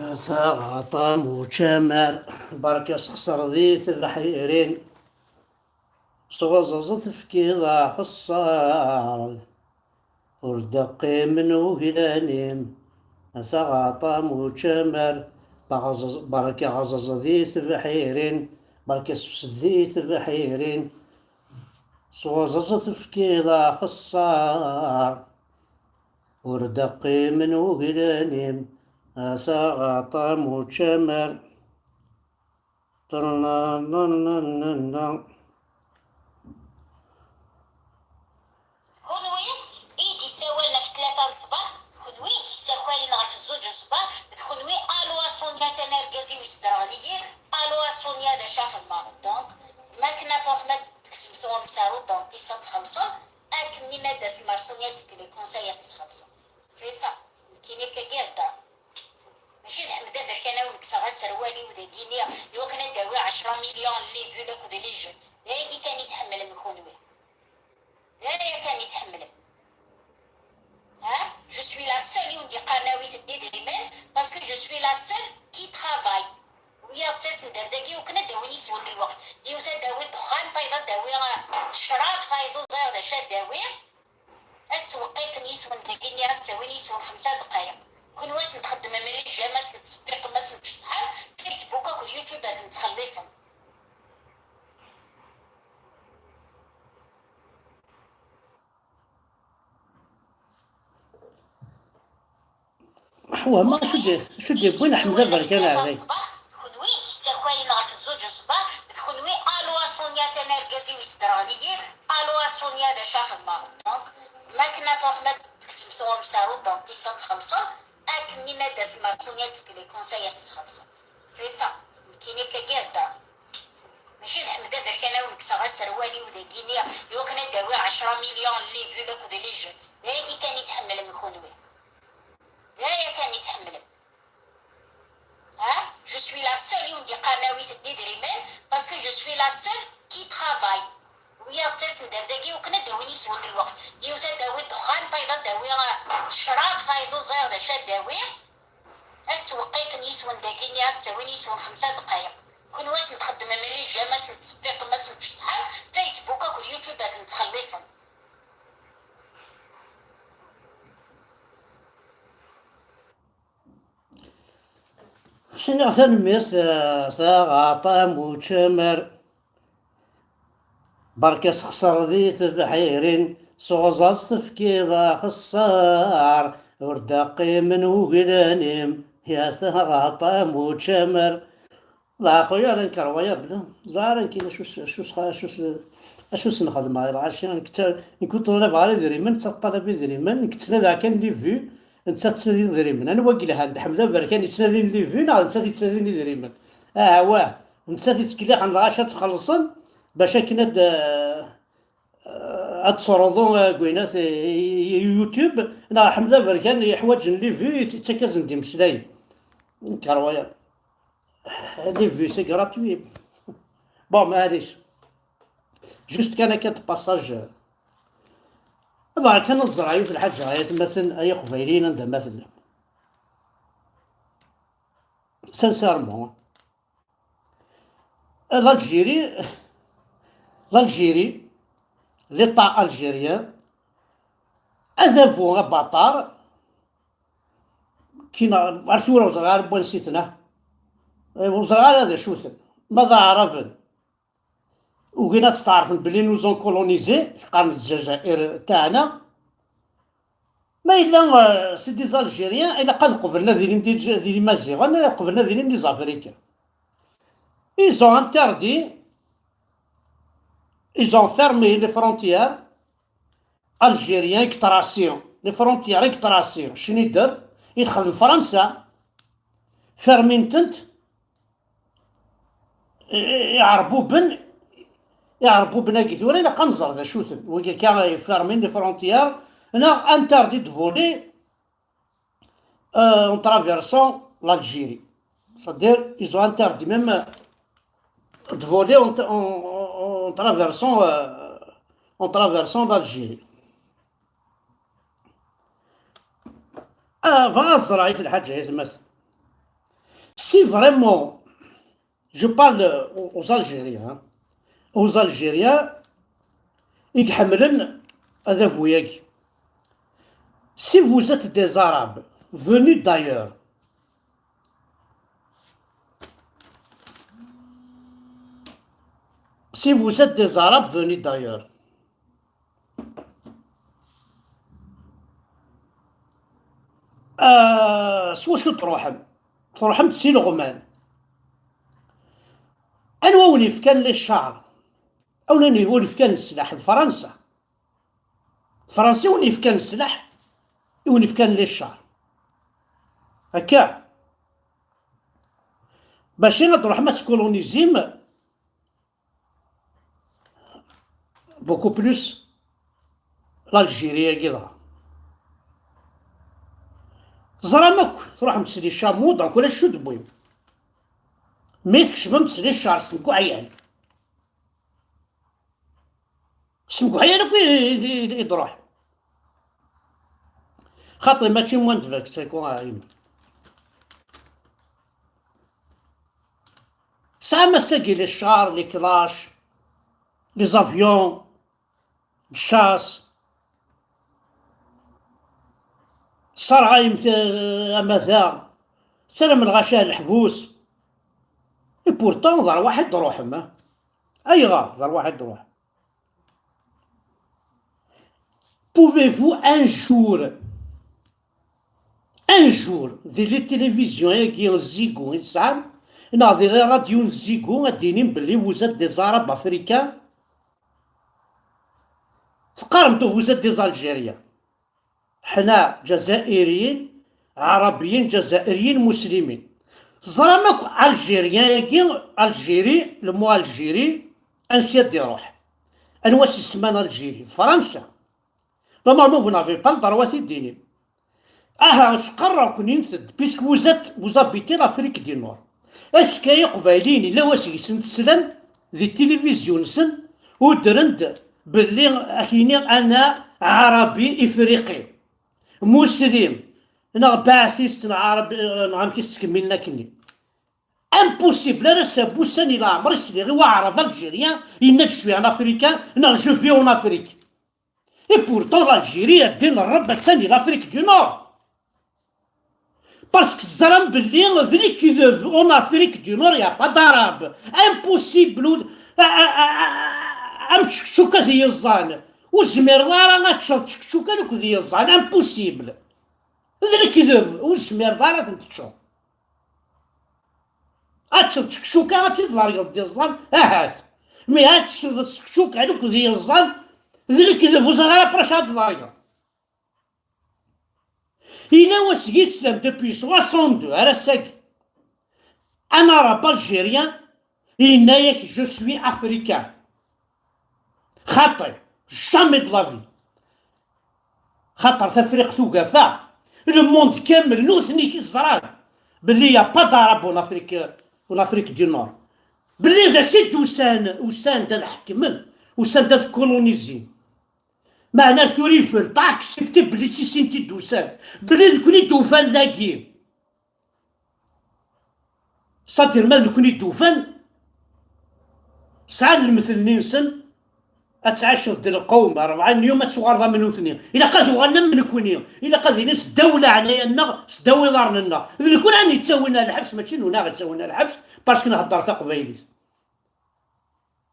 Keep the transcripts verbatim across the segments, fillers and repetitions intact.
Taɣaṭ am učamar, berka sxeṣreḍ di tebḥirin, s uɣeẓẓeẓ tefkiḍ axeṣṣar, ur d-qqimen uglan-im. Taɣaṭ am učamar, berka ɣeẓẓeẓ di tebḥirin, berka sefsed di tebḥirin, s uɣeẓẓeẓ tefkiḍ axeṣṣar. Ur d-qqimen uglan-im, a taɣaṭ am učamar. Kunwi i d-issawalen ɣef tlata n ṣṣbeḥ, kunwi i d-issakalen ɣef zzuǧ n ṣṣbeḥ, d kunwi, alo a Sonia, kan argaz-iw yesderɣel-iyi, alo a Sonia, d acu ara xedmeɣ? Donc, ma akken ad truḥem ad d-tekksem tuɣem s aru, donc, tis ad txellṣem, akken ma d-tasem ar Sonia ad d-tefk les conseils ad txellṣem. C'est ça. Nekkini akka i heddreɣ. Mačči d Ḥmed Aberkan a wen-kkseɣ aserwal-iw dagini, i wakken ad d-awiɣ ɛecra millions n les vues akked les j'aime. D ayagi kan i tḥemmlem kunwi. D aya kan i tḥemmlem. Ha? Je suis la seule i wen-d-iqqaren awit-d idrimen, parce que je suis la seule qui travaille. Wiyaḍ ttasen-d ar dagi i wakken ad d-awin yis-wen lweqt. Yiwet ad d-awi ddexxan, tayeḍ ad d-awi, ah, ccrab, tayeḍ ur ẓriɣ d acu ad d-awi. Ad ttweqqiten yis-wen dagini, ad ttawin yis-wen xemsa dqayeq. Kunwi ad sen-txeddmem les j'aime, ad sen-tettṣeffiqem, ad sen-tceṭṭḥem, Facebook akked YouTube ad ten-ttxelliṣen. Ḥwa, ma acu d-, acu d-yewwin Ḥmed Aberkan ar dagi? Kunwi i d-issakalen ɣef zzuǧ n ṣṣbeḥ, d kunwi, alo a Sonia, kan argaz-iw yesderɣel-iyi, alo a Sonia, d acu ara xedmeɣ? Donc, ma akken ad truḥem ad d-tekksem tuɣem s aru, donc, tis ad txellṣem, akken ma d-tasem ar Sonia ad d-tefk les conseils ad txellṣem. C'est ça. Nekkini akka i heddreɣ. Mačči d Ḥmed Aberkan a wen-kkseɣ aserwal-iw dagini, i wakken ad d-awiɣ ɛecra millions n les vues akked les j'aime. D ayagi kan i tḥemmlem kunwi. D aya kan i tḥemmlem. Ha? Je suis la seule i wen-d-iqqaren awit-d idrimen, parce que je suis la seule qui travaille. Wiyaḍ ttasen-d ar dagi i wakken ad d-awin yis-wen lweqt. Yiwet ad d-awi ddexxan, tayeḍ ad d-awi, ah, ccrab, tayeḍ ur ẓriɣ d acu ad d-awi. Ad ttweqqiten yis-wen dagini, ad ttawin yis-wen xemsa dqayeq. Kunwi ad sen-txeddmem les j'aime, ad sen-tettṣeffiqem, ad sen-tceṭṭḥem, Facebook akked YouTube ad ten-ttxelliṣen. Sniɣ tanemmirt, eh, taɣaṭ am učamar. Berka sxeṣreḍ di tebḥirin, s uɣẓaẓ tefkiḍ axeṣṣar, ur d-qqimen uglan-im, ya taɣaṭ am učamar. La, a xuya, la, incroyable. Ẓer ara nekkin acu s-, acu s-, acu s-, acu s-nxedmeɣ i lɣaci. Nekk tta-, nekk ur ṭṭalabeɣ ara idrimen, netta ṭṭalab idrimen, nekk ttnadiɣ kan les vues, netta ttnadi idrimen. Anwa i yelhan, d Ḥmed Aberkan yettnadin les vues neɣ d netta yettnadin idrimen? Aha, wah, netta yettkellixen lɣaci ad txellṣen bac akken ad, eh, ad tesruḍu, eh, deg winat, eh, i, i YouTube, neɣ Ḥmed Aberkan yeḥwaǧen les vues, yettak-asen-d imeslayen. Incroyable. Les vues, c'est gratuit. Bon, maɛlic. Juste kan akka de passage. Bɣiɣ kan ad ẓreɣ yiwet lḥaǧa, ay atmaten, ay iqbayliyen, anda ma tellam. Sincèrement. L'Algérie, l'Algérie, l'État algérien, adabu abaṭar, Kina, ar tura ur ẓriɣ ara n wansi-ten, ah. Eh, ur ẓriɣ ara d acu-ten. Ma d Aɛraben, ugin ad steɛṛfen belli nous ont colonisés, qqaren Lezzazayer taɛna. Ma yella, eh, c'est des Algériens, ilaq ad qeblen ad ilin d, d Imaziɣen, ad qeblen ad ilin des Africains. Ils ont interdit, ils ont fermé les frontières, Algérien i yetrasi, les frontières i yetrasi, Schneider, i texdem Fransa, fermin-tent, i-, i-, iɛerbuben, iɛerbuben-agi tura ilaq ad nẓer d acu-ten, wigi akka fermin les frontières, neɣ interdit de voler, euh, en traversant l'Algérie. C'est-à-dire, ils ont interdit même, euh, de voler en, en, en traversant, euh, en traversant l'Algérie. Ah, bɣiɣ ad ẓreɣ yiwet lḥaǧa, ay atmaten. Si vraiment, je parle aux, aux Algériens, hein, aux Algériens i iḥemmlen adabu-agi. Si vous êtes des Arabes venus d'ailleurs, si vous êtes des Arabes venus d'ailleurs, Ah, s wacu truḥem? Truḥem-d s ileɣman. Anwa wen-yefkan les chars? Anwa wen-yefkan sslaḥ? D Fransa. D Fransa i wen-yefkan sslaḥ, i wen-yefkan les chars. Akka. Bac ad truḥem ad tkulunizim beaucoup plus l'Algérie-agi dɣa. Teẓram akk, truḥem s les chameaux, donc ulac acu d-tewwim. Mi tkecmem s les chars, s mguɛyan. S mguɛyan akk i, i, i, i d-ruḥ. Xaṭi, mačči moins de vingt-cinq ans, a yemma. Tesɛam ass-agi les chars, les clashs, les avions de chasse. Tesserɣayem, eh, amata, tettarram lɣaci ar leḥbus. Et pourtant, d arwaḥ i d-truḥem, ah. Ayɣer d arwaḥ i d-truḥem? Pouvez-vous un jour, un jour, di les télévisions-agi n Zigo i tesɛam, neɣ di les radios n Zigo, ad d-inim belli vous êtes des Arabes africains? Teqqarem-d vous êtes des Algériens. Ḥna Ǧazairiyin, Ɛarabiyin, Ǧazairiyin, Muslimin. Teẓram akk Algérien-agi, Algérie, le mot Algérie, ansi ad d-iruḥ? Anwa s-isemman Algérie? D Fransa. Normalement, vous n'avez pas le droit ad t-id-tinim. Aha, cqarreɣ-ken-int-id, puisque vous êtes, vous habitez l'Afrique du Nord. Est-ce que Iqbayliyen yella wasegmi i sen-teslam di tilivizyu-nsen, udren-d belli ad k-yini ana Ɛarabi Ifriqi, Muslim, neɣ Baɛtist, neɣ Ɛarabi, neɣ amek i s-ttkemmilen akkenni? Impossible, ar ass-a n wussan i leɛmer i sliɣ i waɛrab algérien yenna-d je suis un Africain, neɣ je vis en Afrique. Et pourtant, l'Algérie, a ddin Ṛebbi, attan di l'Afrique du Nord. Parce que teẓram belli d lekdeb, en Afrique du Nord, y a pas d'Arabes. Impossible. Ur-, a, a, a, a, am tčekčuka d yiẓẓan. Ur zmireḍ ara ad teččeḍ tčekčuka akked yiẓẓan. Impossible. D lekdeb. Ur zmireḍ ara ad ten-teččeḍ. Ad teččeḍ tčekčuka, ad tt-id-ḍergeḍ d iẓẓan, ahat. Mi ad teččeḍ tčekčuka akked yiẓẓan, d lekdeb, ur ẓriɣ ara après ad ḍergeḍ. Yella wasegmi i teslam depuis soixante-deux ar ass-agi, un arabe algérien yenna-yak je suis africain. Xaṭi, jamais de la vie. Xaṭer Tafriqt Ugafa, le monde kamel nutni i yeẓran belli y a pas d'arabe en Afrique, en Afrique du Nord. Belli d acu i d-usan, usan-d ad ḥekmen, usan-d ad kolonizin. Meɛna tura ils veulent pas accepter belli d tisint i d-usan, belli d nekni i d-ufan dagi. C'est-à-dire ma d nekni i d-ufan, sɛan lemtel-nni-nsen, ad tɛiceḍ d lqawm rebɛa n yum ad tuɣaleḍ am nutni. Ilaq ad uɣalen am nekni. Ilaq ad ilin seddaw leɛnaya-nneɣ, seddaw iḍarren-nneɣ. D nekni ara n-yettawin ar lḥebs, mačči d nekni ara ɣ-yettawin ar lḥebs, parce que nhedder taqbaylit.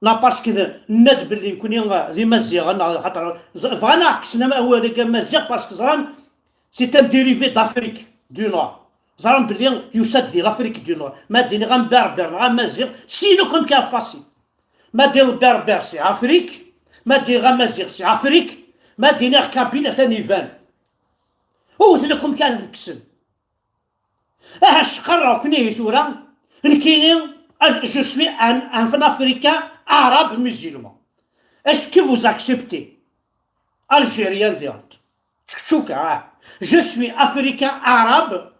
Neɣ parce que nenna-d belli nekni d Imaziɣen, neɣ xaṭer ẓ-, bɣan ad aɣ-kksen am awal-agi Amaziɣ, parce que ẓran c'est un dérivé d'Afrique du Nord. Ẓran belli yusa-d di l'Afrique du Nord. Ma d-iniɣ am Berber neɣ Amaziɣ, ssinen akk amek ara facile. Ma d-iniɣ Berber c'est Afrique, ma d-iniɣ Amaziɣ c'est Afrique, ma d-iniɣ Kabyle atan iban. Wten akk amek ara ten-kksen. Aha, cqarreɣ-ken ihi tura, nekkini, ad, je suis un, un Africain arabe musulman. Est-ce que vous acceptez? Algérien diɣen. Tčekčuka, ah. Je suis Africain arabe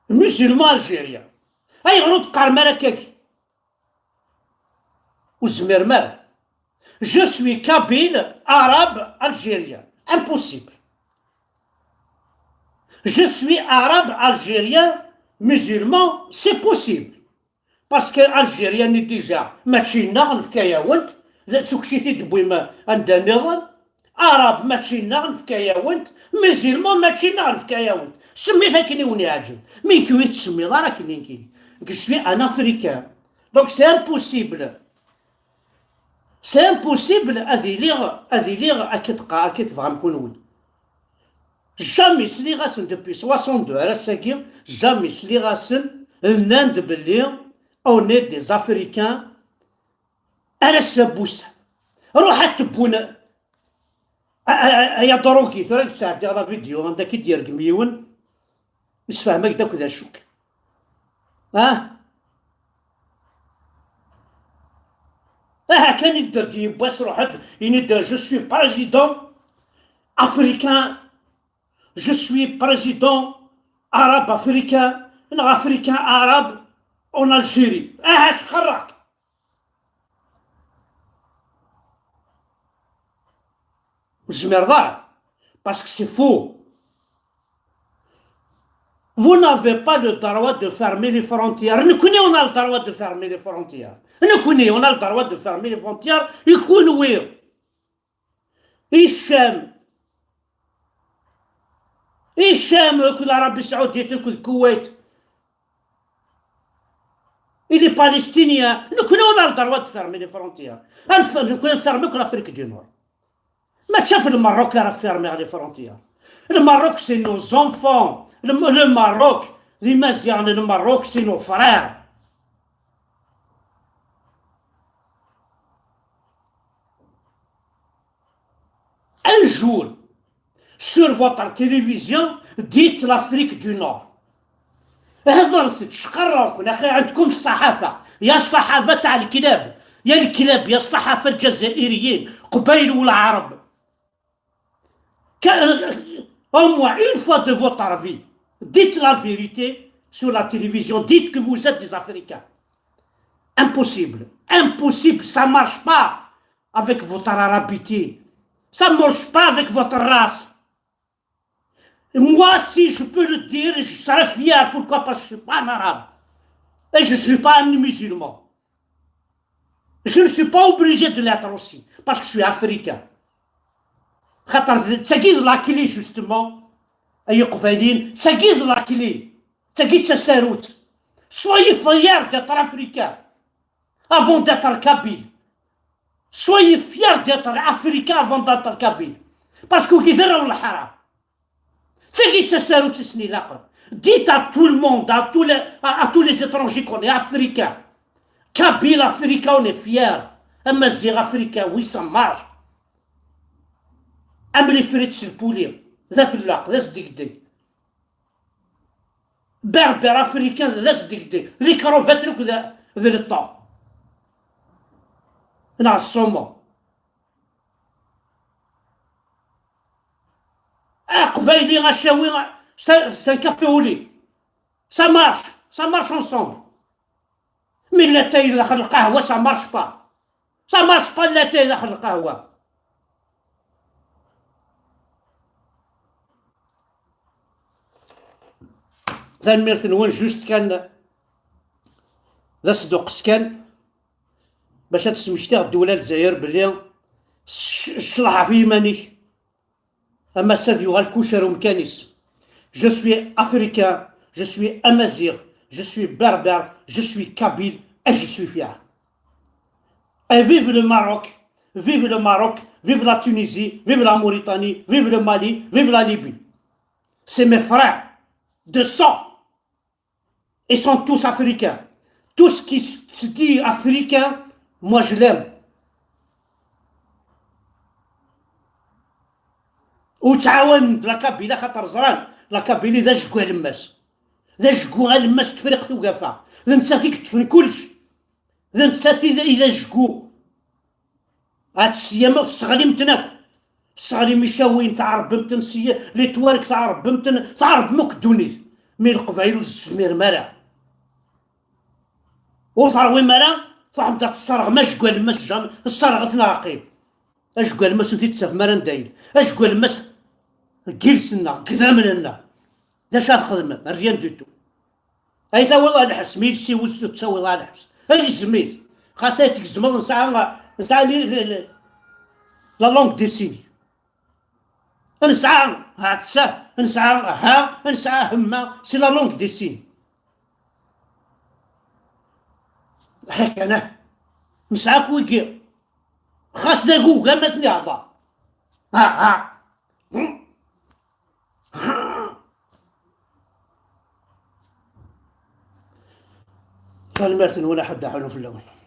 musulman algérien. Ayɣer ur d-teqqarem ara akkagi? Ur tezmirem ara. Je suis kabyle, arabe, algérien. Impossible. Je suis arabe, algérien, musulman, c'est possible. Parce que Algériens déjà, mačči nneɣ, nefka-yawen-t, d tukci-t-id-tewwim anda nniḍen. Arab, mačči nneɣ, nefka-yawen-t. Musulman, mačči nneɣ, nefka-yawen-t. Semmit akken i wen-iɛǧeb. Mi nekk ur yi-tessemmiḍ ara akken nekkini. Je suis un Africain. Donc c'est impossible. C'est impossible ad iliɣ, ad iliɣ akka tqa-, akka tebɣam kunwi. Jamais sliɣ-asen depuis soixante-deux ar ass-agi, jamais sliɣ-asen nnan-d belli on est des Africains ar ass-a n wussan. Ruḥ ad tewwun a, a, a, ay adṛugi, tura i k-ttɛeddiɣ la vidéo anda k-id-yergem yiwen, yessefhem-ak-d akk d acu-k. Ah? Aha kan idder-d yiwwas, ruḥ-d, ini-d, je suis président africain, je suis président arabe africain, neɣ africain arabe en Algérie. Aha, xerrak. Ur tezmireḍ ara. Parce que c'est faux. Vous n'avez pas le droit de fermer les frontières. Nekkni, on a le droit de fermer les frontières. Nekkni, on a le droit de fermer les frontières. I kunwi, i Ccam, i Ccam akked Arabie Saoudite akked Kuwait, et les Palestiniens, nekkni, on a le droit de fermer les frontières. Anf-, nekkni, nfermer akk l'Afrique du Nord. Mačči ɣef Lmerruk ara fermer les frontières. Lmerruk, c'est nos enfants. Le, le Maroc, les Mazières, le Maroc, c'est nos frères. Un jour, sur votre télévision, dites l'Afrique du Nord. هضرت، شقرركم، أخي، عندكم الصحافة. يا الصحافة تاع الكلاب، يا الكلاب، يا الصحافة الجزائريين، قبايل والعرب. Au moins une fois de votre vie, dites la vérité sur la télévision. Dites que vous êtes des Africains. Impossible. Impossible. Ça marche pas avec votre arabité. Ça marche pas avec votre race. Moi, si je peux le dire, je serais fier. Pourquoi? Parce que je suis pas un arabe. Et je suis pas un musulman. Je ne suis pas obligé de l'être aussi, parce que je suis africain. خاطر d tagi d la clé, justement, ay iqbayliyen, d tagi d la clé, d tagi d tasarut. Soyez fiers d'être africain avant d'être kabyle. Soyez fiers d'être africain avant d'être kabyle. Parce que wigi d arraw n leḥram. Tagi d tasarut i sen-ilaqen. Dites à tout le monde, à tous les, à, à tous les étrangers qu'on est africains. Kabyle africain, on est fiers. Amaziɣ africain, oui, ça marche. Am les frites s lpuli, d afelleq, d asdegdeg. Berbère africain, d asdegdeg. Les crevettes, d, d le thon. Neɣ saumon. Aqbayli acawi, c'est un, c'est un café au lait. Ça marche, ça marche ensemble. Mais latay daxel lqahwa, ça marche pas. Ça marche pas latay daxel lqahwa. Tanemmirt-nwen, juste kan d asduqqes kan bac ad d-smektiɣ ddula Lezzayer belli s-, ccḍeḥ ɣef yiman-ik. Ama ass-a ad yuɣal kullec ar umkan-is. Je suis africain, je suis amaziɣ, je suis berbère, je suis kabyle et je suis fier. Et vive le Maroc, vive le Maroc, vive la Tunisie, vive la Mauritanie, vive le Mali, vive la Libye. C'est mes frères de sang. Ils sont tous africains. Tout ce qui se dit africain, moi je l'aime. Ur ttɛawanen d la Kabylie xaṭer ẓran la Kabylie d ajgu alemmas. D ajgu alemmas n Tefriqt Ugafa. D nettat i yeṭṭfen kullec. D nettat i d, i d ajgu. Ad tessiyam akk, tesseɣlim-ten akk. Tesseɣlim Icawin, tɛerbem-ten s y-, les Touaregs, tɛerbem-ten, tɛerbem akk ddunit. Mi Leqbayel ur tezmirem ara. Ur terwim ara, truḥem-d ad tesserɣem ajgu alemmas Jean, sserɣet neɣ qqim. Ajgu alemmas ur t-id-tafem ara anda yella. Ajgu alemmas deg iles-nneɣ, deg idammen-nneɣ. D acu ara txedmem? Rien du tout. Ay tawiḍ ɣer lḥebs, mi yessiwel ur tettawiḍ ɣer lḥebs. Agzem-it. Xas ay tgezmeḍ, nesɛa, nesɛa li, li, li, la longue décennie. Nesɛa, ha, tsa, nesɛa, ha, nesɛa, hemma, c'est la longue décennie. Ḥikan, ah. Nesɛa akk wigi. Xas d agugam ad ten-ihḍer. Ha, ha. Tanemmirt-nwen, aḥuddu aḥunnu fell-awen.